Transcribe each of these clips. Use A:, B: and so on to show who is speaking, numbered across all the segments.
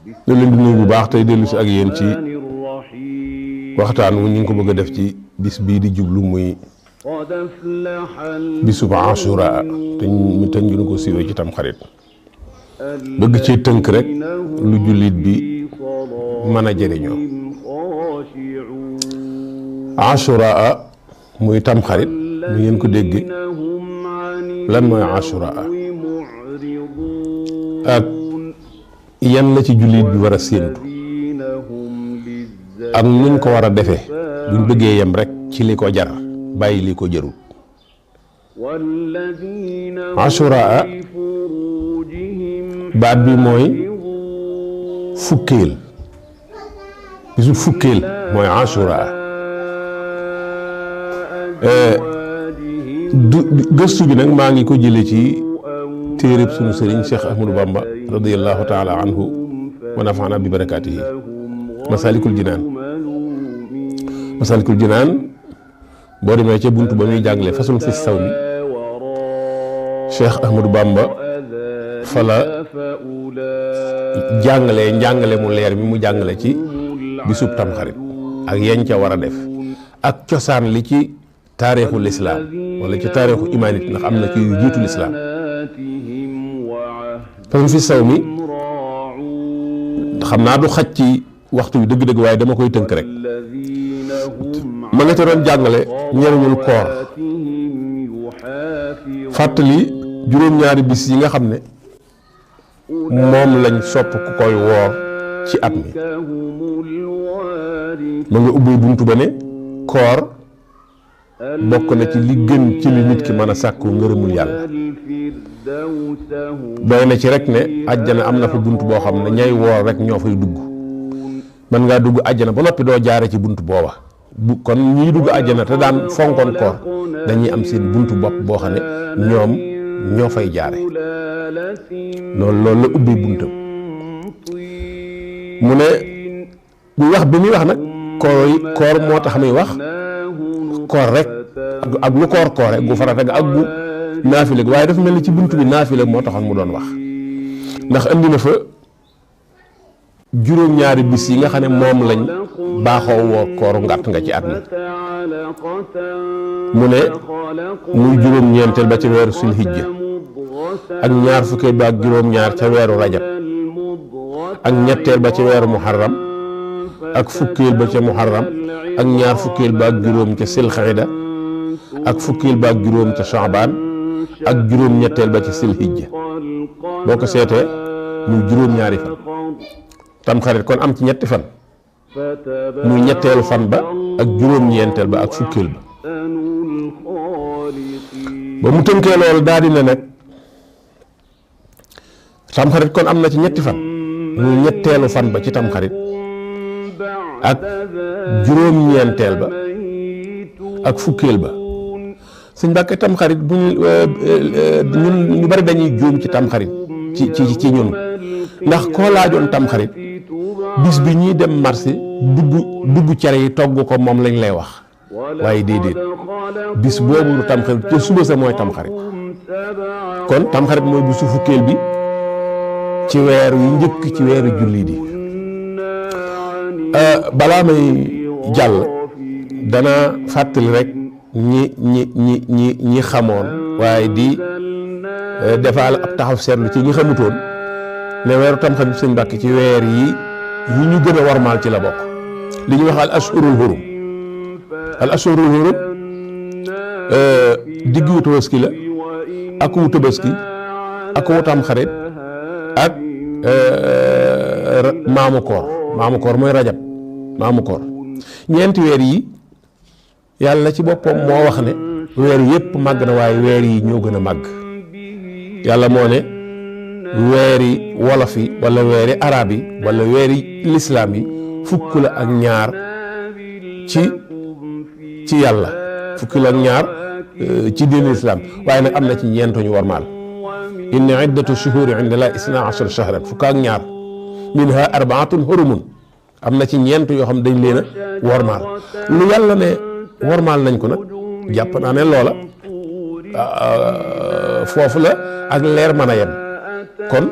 A: ñu leen di nuyu bu baax tey dellu si ak yéen ci waxtaan wu ñu ngi ko bëgg a def ci bis bii di jublu muy bisub Ashura te ñu tënk ñu ko siiwee ci Tamxarit bëgg cee tënk rek lu jullit bi mën a jëriñoo. Ashura muy Tamxarit mu ngeen ko dégg lan mooy Ashura ak yan la ci jullit bi war a séentu ak nuñ ko war a defee buñ bëggee yem rek ci li ko jar bàyyi li ko jarul. Ashura baat bi mooy fukkeel bisu fukkeel mooy Ashura. Gëstu bi nag maa ngi ko jëlee ci téereb sunu sëriñ Cheikh Ahmadou Bamba radiyallahu taala anhu wa nafaana bi barakaatihi Masalikul Jinaan boo demee ca buntu ba muy jàngale façon fi saw mi Cheikh Ahmadou Bamba fa la njàngale mu leer mi mu jàngale ci bisub Tamxarit ak yañ ca war a def ak cosaan li ci taarixu lislaam wala ci taarixu imaanit ndax am na ci yu jiitu lislaam. façon fi saw mi xam naa du xaj ci waxtu wi dëgg-dëgg waaye dama koy tënk rek ma nga ca doon jàngale njëriñul koor fàttali juróom-ñaari bis yi nga xam ne moom lañ sopp ku koy woor ci at mi ma nga ubbi buntu ba ne koor bokk na ci li gën ci li nit ki mën a sàkku ngërëmul yàlla. doy na ci rek ne àjjana am na fa bunt boo xam ne ñay woor rek ñoo fay dugg mën ngaa dugg àjjana ba noppi doo jaare ci bunt booba kon ñiy dugg àjjana te daan fonkoon koor dañuy am seen buntu bopp boo xam ne ñoom ñoo fay jaare loolu la ubbi buntam mu ne bu wax bi muy wax nag koor moo tax muy wax koor rek ak lu koor gu farata ga ak gu naafile waaye dafa mel ni ci buntu bi naafile moo taxoon mu doon wax ndax andi na fa juróom-ñaari bis yi nga xam ne moom lañ baaxoo woor kooru ngàtt nga ci at mi mu ne muy juróom-ñeenteel ba ca weeru sulhijja ak ñaar fukkeel ba ak juróom-ñaar ca weeru rajab ak ñetteel ba ca weeru muharram ak fukkeel ba ca muharram ak ñaar fukkeel ba ak juróom ca silxida ak fukkeel ba ak juróom ca shaabaan ak juróom-ñetteel ba ci silhijja boo ko seetee muy juróom-ñaari fan Tamxarit kon am ci ñetti fan muy ñetteelu fan ba ak juróom-ñeenteel ba ak fukkeel ba mu tënkee loolu daal di ne nag Tamxarit kon am na ci ñetti fan muy ñetteelu fan ba ci Tamxarit ak juróom-ñeenteel ba ak fukkeel ba. Sëñ Mbàkke Tamxarit bu ñu bari dañuy juum ci Tamxarit ci ñun ndax koo laajoon Tamxarit bis bi ñuy dem marché dugg cere yi togg ko moom lañ lay wax waaye déedéet bis boobu Tamxarit te suba sa mooy Tamxarit kon Tamxarit mooy bisu fukkeel bi ci weer yu njëkk ci weeru julli di balaa may jàll dana fàttali rek ñi xamoon waaye di defaal ab taxaw seetlu ci ñi xamutoon ne weeru Tamxarit Sëñ Mbàkke ci weer yi ñu gën a warmaal ci la bokk li ñuy wax al ashurul hurum diggu wu Tabaski la ak wu Tabaski ak wu Tamxarit ak maamu koor mooy rajab maamu koor ñeenti weer yi yàlla ci boppam moo wax ne weer yépp màgg na waaye weer yi ñoo gën a màgg yàlla moo ne weeri wolof yi wala weeri arab yi wala weeri lislaam yi fukk la ak ñaar ci yàlla fukk la ak ñaar ci diine lislaam waaye nag am na ci ñeent ñu warmaal inna iddatu shuhuri inda la isna ashara shahran fukk ak ñaar minha arbaatun hurumun am na ci ñeent yoo xam dañ leen a warmaal lu yàlla ne warmaal nañ ko nag jàpp naa ne loola foofu la ak leer mën a yem kon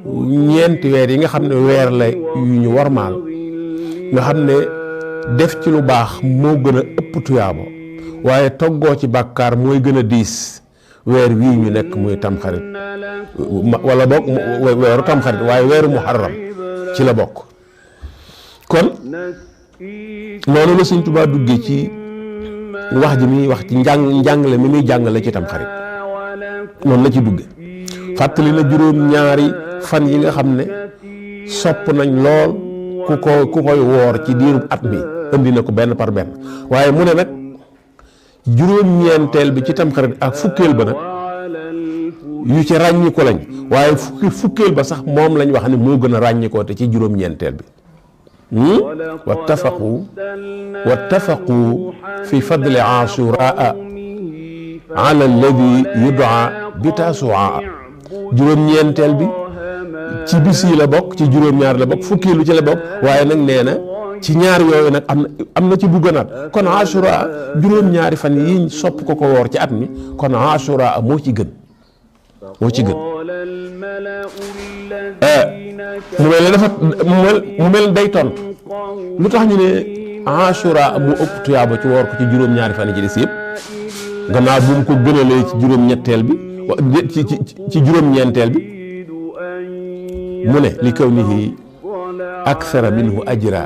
A: ñeenti weer yi nga xam ne weer la yu ñu warmaal nga xam ne def ci lu baax moo gën a ëpp tuyaabo waaye toggoo ci bàkkaar mooy gën a diis weer wii ñu nekk muy tamxarit wala boog weeru tamxarit waaye weeru muharram ci la bokk. kon noonu la Sëñ Tuubaa duggee ci wax ji muy wax ci njàngale mi muy jàngale ci tamxarit noonu la ci dugge fàttali na juróom-ñaari fan yi nga xam ne sopp nañ lool ku koy woor ci diirub at mi indi na ko benn par benn waaye mu ne nag juróom-ñeenteel bi ci tamxarit ak fukkeel ba nag yu ci ràññiku lañ waaye fukkeel ba sax moom lañ wax ne moo gën a ràññikoo te ci juróom-ñeenteel bi wattafaqu fi fadli ashuraa ala alladi yudaa bi tasuaa juróom-ñeenteel bi ci bis yi la bokk ci juróom-ñaar la bokk fukkeelu ci la bokk waaye nag nee na ci ñaar yooyu nag am na ci bu gënaat kon ashura juróom-ñaari fan yiñ sopp ko woor ci at mi kon ashura moo ci gën mu mel ne dafa mu mel day tontu lu tax ñu ne ashura mu ëpp tuyaaba ci woor ko ci juróom-ñaari fan yi ci des yëpp gannaaw bu mu ko gënalee ci juróom-ñetteel bi ci juróom-ñeenteel bi mu ne li kawnihi akthara minhu ajra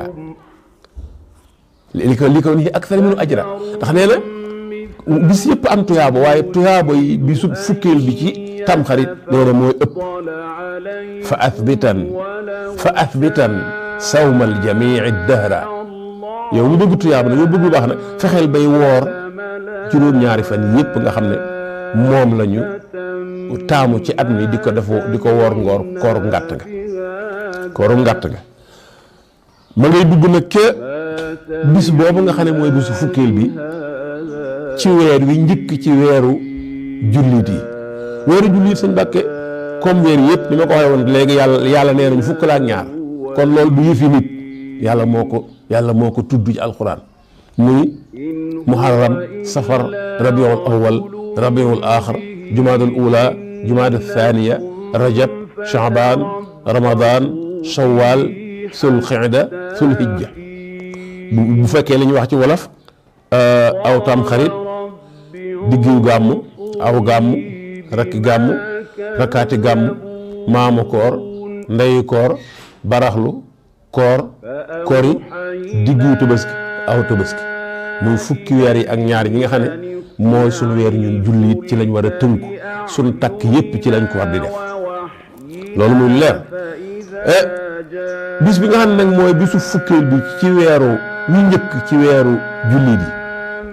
A: li kawnihi akthara minhu ajra ndax nee na bis yëpp am tuyaaba waaye tuyaaba yi bisu fukkeel bi ci tamxarit nee na mooy ëpp fa athbitan sawma aljamii dahra yow mu bëgg tuyaaba nag yow bëgg lu baax nag fexeel bay woor juróom-ñaari fan yëpp nga xam ne moom lañu taamu ci at mi di ko woor kooru ngàtt nga ma ngay dugg nag ca bis boobu nga xam ne mooy bisu fukkeel bi ci weer wi njëkk ci weeru jullit yi weeru jullit Sëñ Mbàkke comme weer yëpp ni ma ko waxee woon léegi yàlla nee nañu fukk la ak ñaar kon loolu du yëfi nit yàlla moo ko tudd ci alxuraan muy muharram safar rabiul awwal rabiul axir jumaadul ula jumaadul thaniya rajab shaaban ramadan shawwal sul xida sul hijja bu fekkee li ñuy wax ci wolof aw tam xarit diggu gàmmu aw gàmmu rakki gàmmu rakkaati gàmmu maamu koor ndeyu koor baraxlu koor kori diggu tabaski aw tabaski muy fukki weer yi ak ñaar yi nga xam ne mooy suñu weer ñun jullit ci lañ war a tënku suñ takk yépp ci lañ ko war di def loolu muy leer bis bi nga xam ne nag mooy bisu fukkeel bi ci weeru ñu njëkk ci weeru jullit yi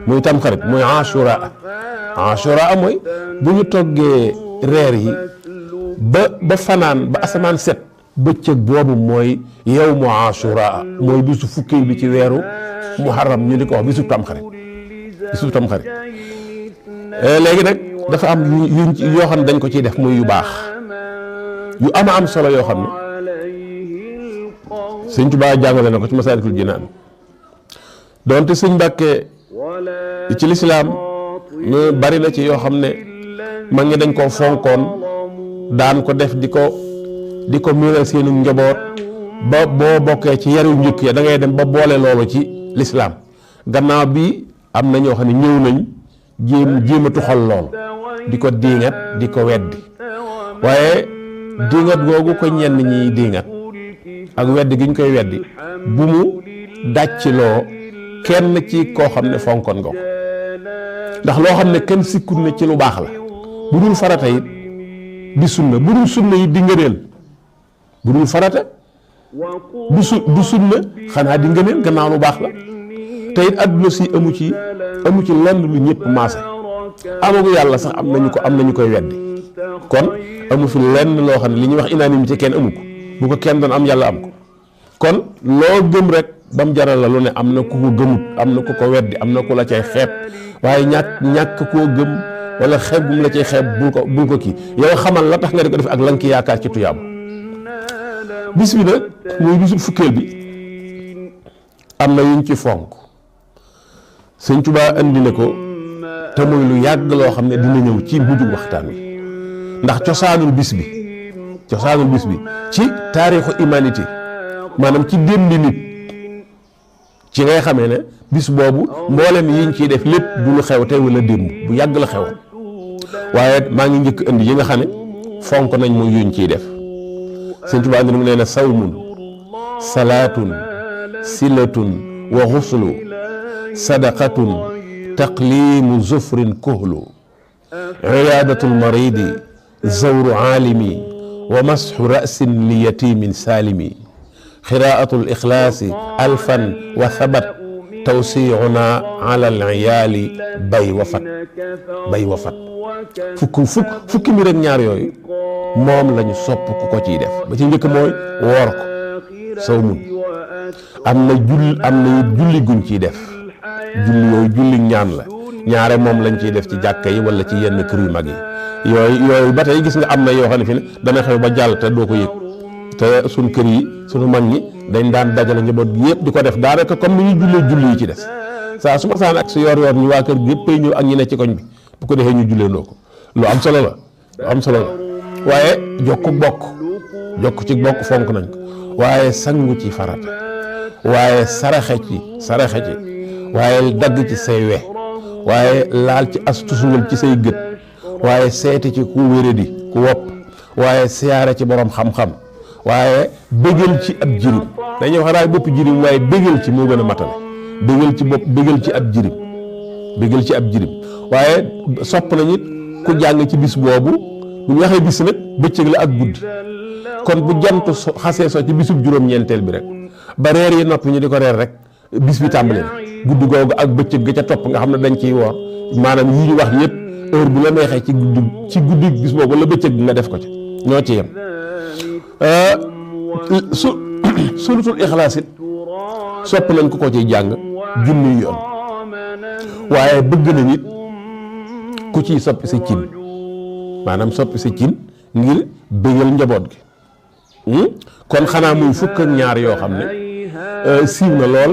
A: muy tamxarit muy ashura mooy bu ñu toggee reer yi ba fanaan ba asamaan set bëccëg boobu mooy yawmu ashura mooy bisu fukkeel bi ci weeru muharram ñu di ko wax bisu tamxarit léegi nag dafa am yoo xam ne dañ ko ciy def muy yu baax yu am solo yoo xam ne Sëñ Tuubaa jàngale na ko ci Masaalikul Jinaan doonte Sëñ Mbàkke ci lislaam bari na ci yoo xam ne mag ñi dañ koo fonkoon daan ko def di ko miinal seenu njaboot ba boo bokkee ci yaru njëkk ya da ngay dem ba boole loolu ci lislaam gannaaw bi am na ñoo xam ne ñëw nañ jéem a tuxal lool di ko diingat di ko weddi waaye diingat googu ko ñenn ñi diingat ak weddi gi ñu koy weddi bu mu dàccloo kenn ci koo xam ne fonkoon nga ko ndax loo xam ne kenn sikkut ne ci lu baax la bu dul farata it di sunna bu dul sunna it di ngëneel bu dul farata du sunna xanaa di ngëneel gannaaw lu baax la te it adduna si amu ci lenn lu ñëpp maase amagu yàlla sax am nañu koy weddi kon amu fi lenn loo xam ne li ñuy wax unanimité kenn amu ko bu ko kenn doon am yàlla am ko kon loo gëm rek ba mu jaral la lu ne am na ku ko gëmut am na ku ko weddi am na ku la cay xeeb waaye ñàkk koo gëm wala xeeb bu mu la cay xeeb bul ko kii yow xamal la tax nga di ko def ak lan ki yaakaar ci tuyaaba bis bi nag muy bisu fukkeel bi am na yuñ ci fonk Sëñ Tuubaa andi na ko te muy lu yàgg loo xam ne dina ñëw ci mujj waxtaan wi ndax cosaanul bis bi cosaanul bis bi ci taarixu humanité maanaam ci démbi nit ci ngay xamee ne bis boobu mboolem yiñ ciy def lépp du lu xew tey wala démb bu yàgg la xewoon waaye maa ngi njëkk indi yi nga xam ne fonk nañ muy yuñ ciy def Sëñ Tuubaa mu nee na sawmun salaatun silatun wa xuslu sadaqatun taqlimu zufrin kuhlu iyaadatul maridi zawru aalimi wa masxu rasin li yatimin saalimi xiraatul ixlaasi alfan wa thabat tawsiicuna ala al-iyaali bay wa fat fukki mbir ak ñaar yooyu moom lañu sopp ku ko ciy def ba ci njëkk mooy woor ko sawmun am na julli guñ ciy def julli yooyu julli ñaan la ñaare moom lañ ciy def ci jàkka yi wala ci yenn kër yu mag yi yooyu ba tey gis nga am na yoo xam ne fi ne dana xew ba jàll te doo ko yëg te suñ kër yi suñu mag ñi dañ daan dajale njaboot gi yëpp di ko def daanaka comme ni ñuy jullee julli yi ci des saa su ma saan ak su yor ñu waa kër gi yëpp ay ñëw ak ñi ne ci koñ bi bu ko defee ñu jullee ndoo ko lu am solo la waaye jokk ci bokk fonk nañ ko waaye sangu ci farata waaye saraxe ci waaye dagg ci say we waaye laal ci as tusungal ci say gët waaye seeti ci ku wéradi ku wopp waaye siyaare ci borom xam-xam waaye bégal ci ab jirim dañuy wax raay bopp jirim waaye bégal ci moo gën a matale bégal ci ab jirim waaye sopp nañu ku jàng ci bis boobu bu ñu waxee bis nag bëccëg la ak guddi kon bu jant xasee so ci bisub juróom-ñeenteel bi rek ba reer yi nopp ñu di ko reer rek bis bi tàmbali na guddi googu ak bëccëg ga ca topp nga xam ne dañ ciy woor maanaam yi ñu wax yëpp heure bu la neexee ci guddi bis boobu wala bëccëg bi nga def ko ci ñoo ci yem suratul ixlaas it sopp nañ ko ciy jàng junni yoon waaye bëgg na nit ku ciy soppi sa cin maanaam soppi sa cin ngir bëggal njaboot gi kon xanaa muy fukk ak ñaar yoo xam ne siiw na lool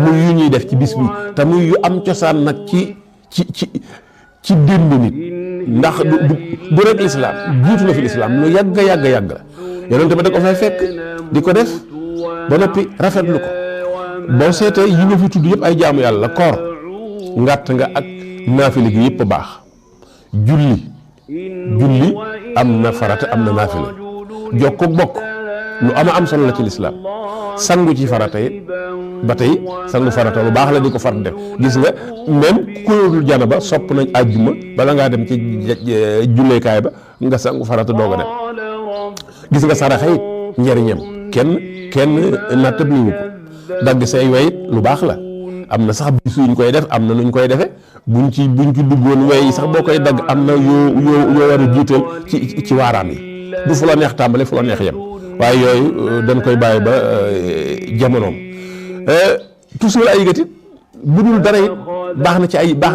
A: muy yu ñuy def ci bis bi te muy yu am cosaan nag ci démb nit ndax du rek lislaam jiitu na fi lislaam lu yàgg la yonente ba da ko fay fekk di ko def ba noppi rafetlu ko boo seetee yi nga fi tudd yëpp ay jaamu yàlla koor ngàtt nga ak naafile gi yëpp baax julli am na farata am na naafile jokk bokk lu am solo la ci lislaam sangu ci farata yi ba tey sangu farata lu baax la di ko far def gis nga même kuréelul janaba sopp nañ àjjuma bala ngaa dem ci julleekaay ba nga sangu farata doog a dem gis nga saraxa it njëriñam kenn nattabliwu ko dagg say wayit lu baax la am na sax bisu ñu koy def am na nuñ koy defe buñ ci duggoon wey sax boo koy dagg am na yoo war a jiital ci waaraam yi du fu la neex tàmbale fu la neex yem waaye yooyu dañ koy bàyyi ba jamonoom tusngal ay gët it bu dul dara it baax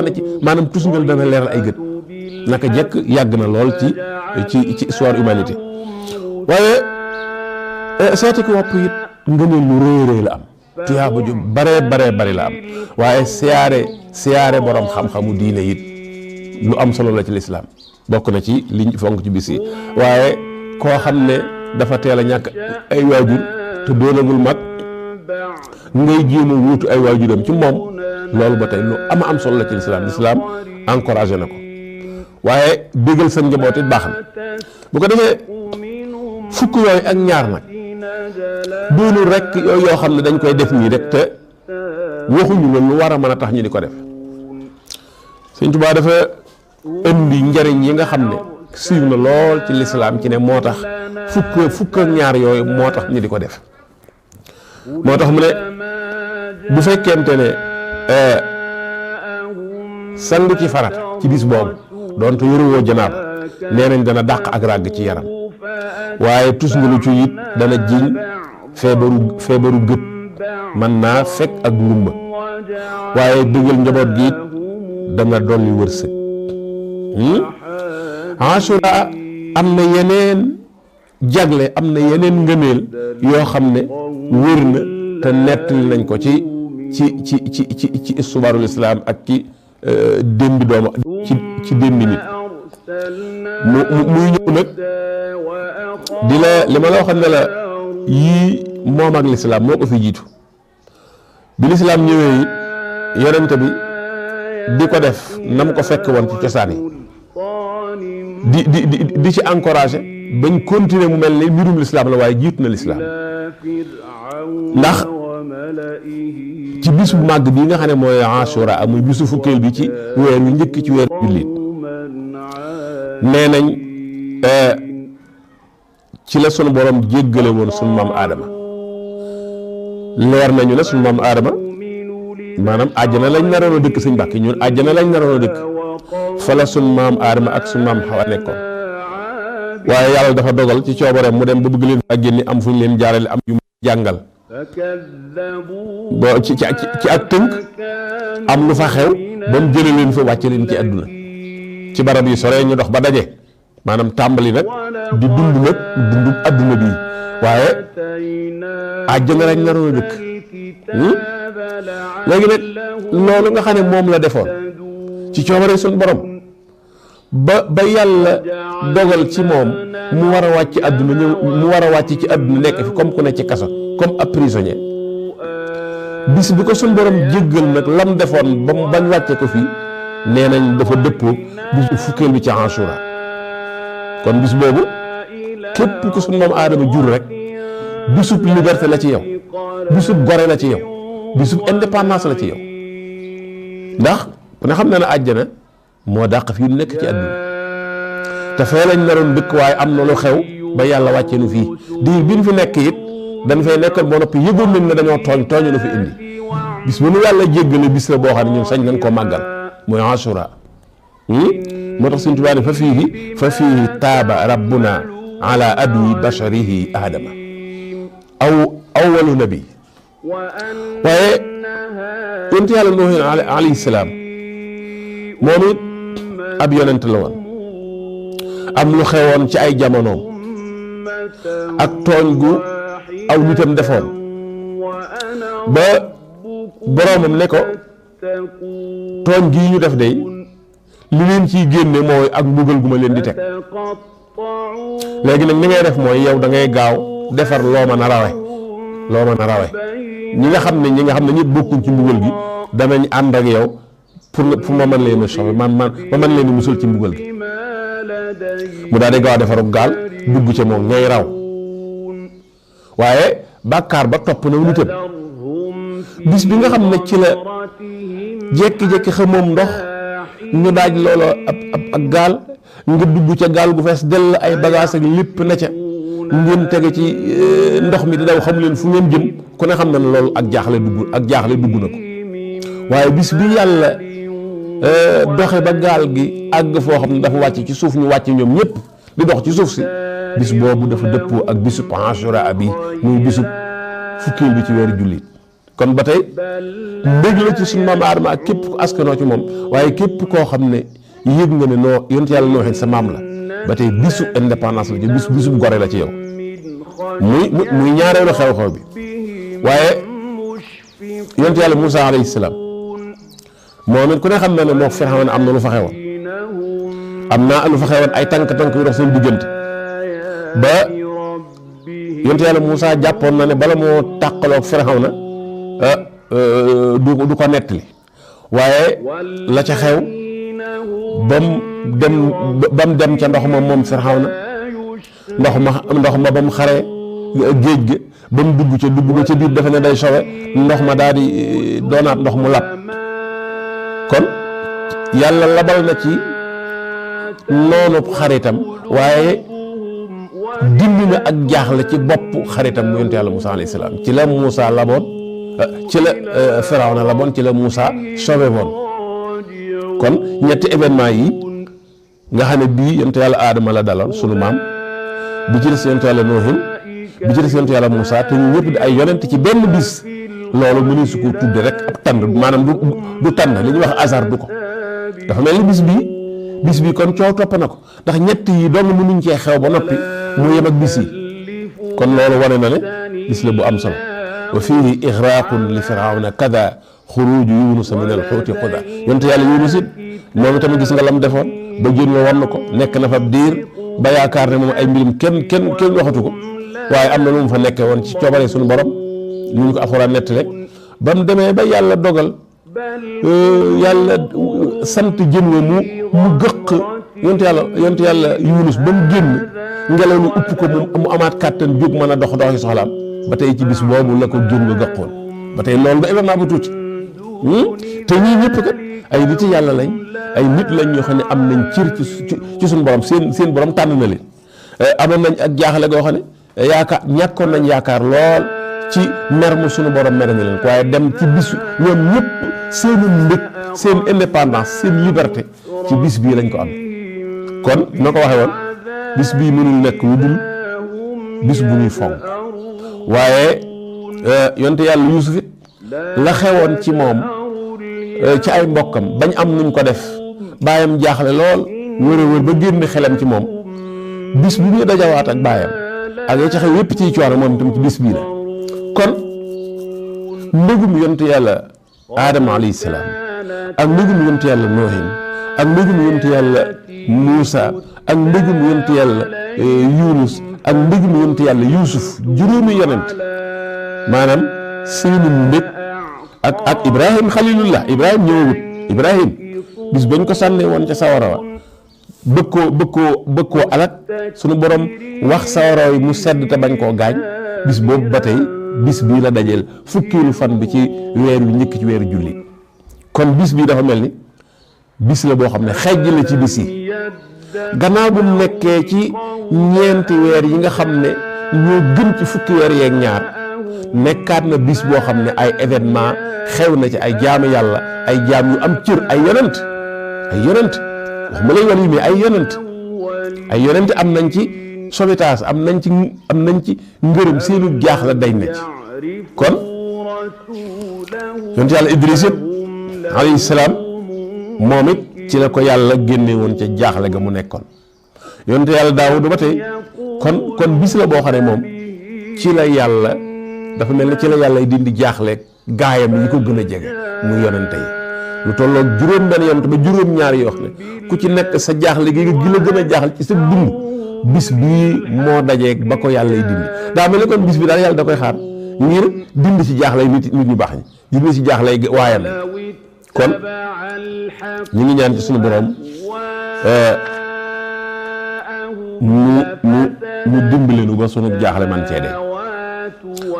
A: na ci maanaam tusngal dana leeral ay gët naka jekk yàgg na lool ci histoire humanité waaye seeti ko wopp it ngëneel lu rëy la am tuyaaba ju bare la am waaye siyaare borom xam-xamu diine it lu am solo la ci lislaam bokk na ci liñ fonk ci bis yi waaye koo xam ne dafa teel a ñàkk ay waajur te doonagul mag ngay jéem a wuutu ay waajuram ci moom loolu ba tey lu am solo la ci lislaam encouragé na ko waaye bégal seen njaboot it baax na bu ko defee fukk yooyu ak ñaar nag doonul rek yooyu yoo xam ne dañ koy def nii rek te waxuñu la lu war a mën a tax ñu di ko def Sëñ Tuubaa dafa indi njariñ yi nga xam ne siiw na lool ci lislaam ci ne moo tax fukk ak ñaar yooyu moo tax ñu di ko def moo tax mu ne bu fekkente ne sangu ci farata ci bis boobu doonte yorewoo janaaba nee nañ dana dàq ak ràgg ci yaram waaye tusngalu ci it dana jiñ feebaru gët mën naa fekk ak ngumba waaye dëggal njaboot gi it dana dolli wërsëg Ashura am na yeneen jagle am na yeneen ngëneel yoo xam ne wër na te nettali nañ ko ci histoire l'islam ak ci démbi doomu ci démbi nit muy ñëw nag di la li ma la waxoon ne la yii moom ak lislaam moo ko fi jiitu bi lislaam ñëwee it yonent bi di ko def na mu ko fekk woon ci cosaan yi di ci encouragé bañ continuer mu mel ni mbirum lislaam la waaye jiitu na lislaam ndax ci bis bu màgg bii nga xam ne mooy Ashura muy bisu fukkeel bi ci weer wi njëkk ci weer jullit nee nañ ci la sunu borom jéggale woon sunu maam Aadama leer nañu ne sunu maam Aadama maanaam àjjana lañ naroon a dëkk sëñ Mbàkke ñun àjjana lañ naroon a dëkk fa la sunu maam Aadama ak sunu maam Xawa nekkoon waaye yàlla dafa dogal ci coobareem mu dem ba bëgg leen fa génni am fu ñu leen jaarale am yu mu jàngal bo ci ak tënk am lu fa xew ba mu jële leen fa wàcce leen ci àdduna ci barab yi sore ñu dox ba daje maanaam tàmbali nag di dund nag dundu àdduna bii waaye àjjana lañ naroon a dëkk léegi nag loolu nga xam ne moom la defoon ci coobare suñu borom ba yàlla dogal ci moom mu war a wàcc àdduna ñëw mu war a wàcc ci àdduna nekk fi comme ku ne ci kaso comme ab prisonnier bis bi ko suñu borom jéggal nag lam defoon ba mu bañ wàcce ko fii nee nañ dafa dëppoo bisu fukkeel bi ci Ashura kon bis boobu képp ku suñu maam Aadama jur rek bisub liberté la ci yow bisub gore la ci yow bisub indépendance la ci yow ndax ku ne xam na ne àjjana moo dàq fii nekk ci àdduna te fee lañ naroon dëkk waaye am na lu xew ba yàlla wàcce nu fii diir bi ñu fi nekk it dañ fay nekkal boo noppi yëgoon nañ ne dañoo tooñ nu fi indi bis bu nu yàlla jéggale bis la boo xam ne ñun sañ nañ ko màggal mooy Ashura moo tax Sëñ Tuubaa ne fa fiihi taaba rabbuna ala abi basharihi aadama awwalu nabi waaye yonent yàlla Nuuh alayhi salaam moom it ab yonent la woon am lu xewoon ci ay jamonoom ak tooñ gu aw nitam defoon ba boroomam ne ko tooñ gii ñu def day li leen ciy génne mooy ak mbugal gu ma leen di teg léegi nag ni ngay def mooy yow da ngay gaaw defar loo mën a rawe ñi nga xam ne ñëpp bokkuñ ci mbugal gi danañ ànd ak yow pour ma mën leen a sauver ma mën leen a musal ci mbugal gi mu daal di gaaw a defaru gaal dugg ca moom ñay raw waaye bàkkaar ba topp na nitam bis bi nga xam ne ci la jékki-jékki xamoom ndox ñu daaj looloo ak gaal nga dugg ca gaal gu fees dell ay bagage ak lépp na ca ngeen tege ci ndox mi di daw xam leen fu ngeen jëm ku ne xam na ne loolu ak jaaxle dugg na ko waaye bis bi yàlla doxe ba gaal gi àgg foo xam ne dafa wàcc ci suuf ñu wàcc ñoom ñëpp di dox ci suuf si bis boobu dafa dëppoo ak bisub Ashura bi muy bisub fukkeel bi ci weeru jullit kon ba tey mbég la ci suñu maam Aadama ak képp ku askanoo ci moom waaye képp koo xam ne yëg nga ne noo yonent yàlla Nuuh sa maam la ba tey bisu indépendance la ci bisub gore la ci yow muy ñaareelu xew-xew bi waaye yonent yàlla Muusaa alayhi salaam moom it ku ne xam na ne moo Firawna am na lu fa xewoon ay tànk yu dox seen diggante ba yonent yàlla Muusaa jàppoon na ne bala moo tàqaloog Firawna du ko nettali waaye la ca xew ba mu dem ca ndox ma moom Firawna ndox ma ba mu xaree géej gi ba mu dugg ca biir defe ne day sowe ndox ma daal di doonaat ndox mu lab kon yàlla labal na ci noonu xaritam waaye dindi na ak jaaxle ci bopp xaritam mu yonent yàlla Muusaa alayhi salaam ci la Muusaa laboon ci la Firawna laboon ci la Muusaa sobe woon kon ñetti événement yi nga xam ne bii yonent yàlla Aadama la daloon sunu maam bi ci des yonent yàlla Nuuh bi ci des yonent yàlla Muusaa te ñu ñëpp di ay yonent ci benn bis loolu mënuñ su ko tudde rek ab tànn maanaam du tànn li ñuy wax hasard du ko dafa mel ni bis bi kon coow topp na ko ndax ñett yi dong mënuñ cee xew ba noppi mu yem ak bis yi kon loolu wane na ne bis la bu am solo wa fiihi ixraaqun li firawna kada xuruuju yunusa min al xuuti xuda yonte yàlla Yunus it moom tamit gis nga lam defoon ba jën wa wan ko nekk na fa diir ba yaakaar ne moom ay mbirum kenn waxatu ko waaye am na lu mu fa nekkee woon ci coobare suñu borom ñu ñu ko alxuraan nett rek ba mu demee ba yàlla dogal yàlla sant jën wa mu gëq yontu yàlla Yunus ba mu génn ngelaw lu upp ko mu amaat kàttan jóg mën a doxi soxlaam ba tey ci bis boobu la ko jën wa gëqoon ba tey loolu ba événement bu tuuti te ñii ñëpp kat ay nit yàlla lañ ay nit lañ ñoo xam ne am nañ cër ci suñu borom seen borom tànn na leen amoon nañ ak jaaxle goo xam ne ñàkkoon nañ yaakaar lool ci mer mu suñu borom mere na leen waaye dem ci bisu ñoom ñëpp seenu mbëg seen indépendance seen liberté ci bis bii lañ ko am kon na ko waxee woon bis bii mënul nekk lu dul bis bu ñuy fonk waaye yonte yàlla Yuusuf it la xewoon ci moom ci ay mbokkam bañ am nuñ ko def baayam jaaxle lool wër ba génn xelam ci moom bis bi muy dajawaat ak baayam ak ya ca xew yépp ciy coono moom itam ci bis bii la kon mbëggum yonte yàlla Aadama alayhi salaam ak mbëggum yonte yàlla Noohin ak mbëggum yonte yàlla Muusa ak mbëggum yonte yàlla Yunus ak mbëggum yonte yàlla Yuusuf juróomi yonent maanaam seeni mbëgg ak Ibrahim xalilullah Ibrahim ñëwut Ibrahim bis bañ ko sànnee woon ca sawara wa bëgg koo alak sunu borom wax sawara yi mu sedd te bañ koo gaañ bis boobu ba tey bis bii la dajeel fukkilu fan bi ci weer wi njëkk ci weeru julli kon bis bii dafa mel ni bis la boo xam ne xejj la ci bis yi gannaaw bu nekkee ci ñeenti weer yi nga xam ne ñoo gën ci fukki weer yeeg ñaar nekkaat na bis boo xam ne ay événement xew na ci ay jaamu yàlla ay jaam yu am cër ay yonent wax ma lay wal yi mais ay yonent am nañ ci sauvetage am nañ ci ngërëm seenu jaaxle dañ na ci kon yonent yàlla Idris it alayhi salaam moom it ci la ko yàlla génne woon ca jaaxle ga mu nekkoon yonent yàlla Daawuda ba tey kon bis la boo xam ne moom ci la yàlla dafa mel ne ci la yàlla dindi jaaxle gaayam yi ko gën a jege muy yonente yi lu tolloog juróom benn yonent ba juróom ñaar yoo xam ne ku ci nekk sa jaaxle gi la gën a jaaxal ci sa dund bis bii moo dajeeg ba ko yàlla y dindi daa mel ne kon bis bi daal yàlla da koy xaar ngir dindi ci jaaxle nit ñu baax ñi dindi ci jaaxle waayam kon ñu ngi ñaan ci suñu borom mu dimbali nu ba sunu jaaxle man cee dee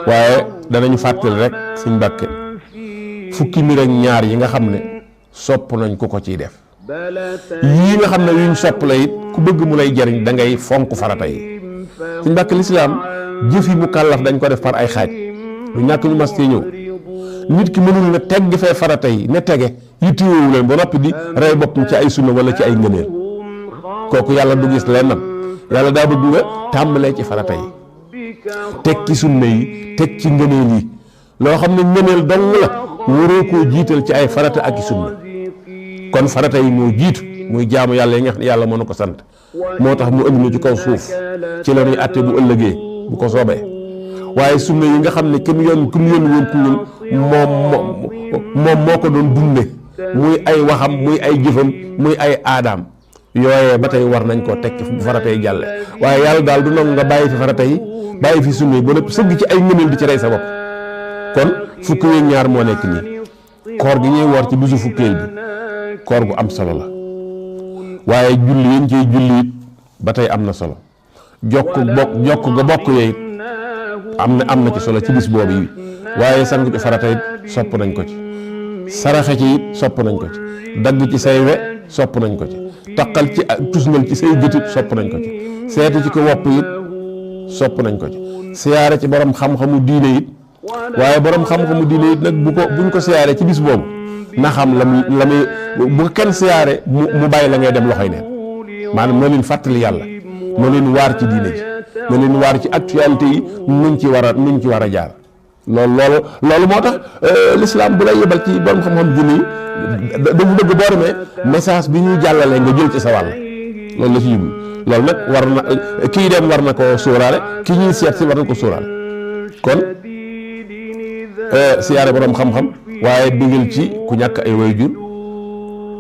A: waaye danañu fàttali rek suñ Mbàkke fukki mbir ak ñaar yi nga xam ne sopp nañ ku ko ciy def yii nga xam ne yuñ sopp la it ku bëgg mu lay jariñ da ngay fonk farata yi suñ Mbàkke lislaam jëf yi mu kàllaf dañ ko def par ay xaaj lu ñàkk ñu mas cee ñëw nit ki mënul na tegg fee farata yi ne tege yitteewu leen ba noppi di rey boppam ci ay sunna wala ci ay ngëneel kooku yàlla du gis leen nag yàlla daa bëgg nga tàmbalee ci farata yi teg ci sunna yi teg ci ngëneel yi loo xam ne ngëneel dong la waroo koo jiital ci ay farata ak i sunna kon farata yi moo jiitu muy jaamu yàlla yi nga xam ne yàlla moo na ko sant moo tax mu ëndi na ci kaw suuf ci la ñuy àtte bu ëllëgee bu ko soobee waaye sunna yi nga xam ne kenn yoon ku ñu woon ku ñun moom moo ko doon dunde muy ay waxam muy ay jëfam muy ay aadaam yooyee ba tey war nañ koo teg bu farata yi jàlle waaye yàlla daal du nangu nga bàyyi fi farata yi bàyyi fi sunna yi ba lépp sëgg ci ay ngëneel di ci rey sa bopp kon fukki weeg ñaar moo nekk nii koor gi ñuy woor ci bisu fukkeel bi koor gu am solo la waaye julli yéen ciy julli it ba tey am na solo jokk ga bokk yooyu am na ci solo ci bis boobu yi waaye sangu ci farata it sopp nañ ko ci saraxe ci it sopp nañ ko ci dagg ci say we sopp nañ ko ci taqal ci tusngal ci say gëtit sopp nañ ko ci seetu ci ko wopp it sopp nañ ko ci siyaare ci borom xam-xamu diine it waaye borom xam-xamu diine it nag buñ ko siyaare ci bis boobu na xam la muy bu ko kenn siyaare mu bàyyi la ngay dem loxoy neen maanaam noo leen fàttali yàlla noo leen waar ci diine ji noo leen waar ci actualité yi nuñ ci war a jaar loolu moo tax l'islam bu lay yebal ci borom xam-xam diine yi dafa bëgg boo demee message bi ñuy jàllalee nga jël ci sa wàll loolu la ci jublu loolu nag war na kii dem war na ko sóoraale kii ñuy seet si war na ko sóoraale kon siyaare borom xam-xam waaye digal ci ku ñàkk ay waajur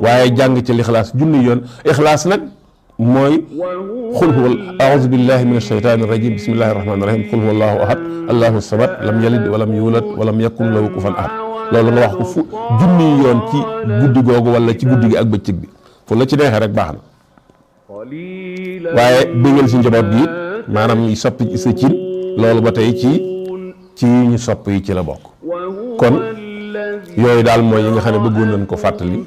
A: waaye jàng ci lixlaas junni yoon ixlaas nag mooy xul huwa a'uuzu billahi min ashaytaani rajim bismillahi rahmaani rahim xul huwa allahu ahad allahu samad lam yalid walam yulad walam yakun lahu kufuwan ahad loolu nga wax ko fu junni yoon ci guddi googu wala ci guddi gi ak bëccëg bi fu la ci neexee rek baax na waaye bëggal si njaboot gi it maanaam ñuy soppi ci sa cin loolu ba tey ci ñu sopp yi ci la bokk kon yooyu daal mooy yi nga xam ne bëggoon nañ ko fàttali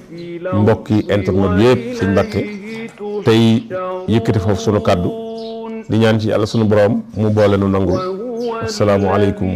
A: mbokki internet bi yëpp sëñ Mbàkke tey yëkkati foofu sunu kàddu di ñaan ci yàlla sunu borom mu boole nu nangul assalaamu aleykum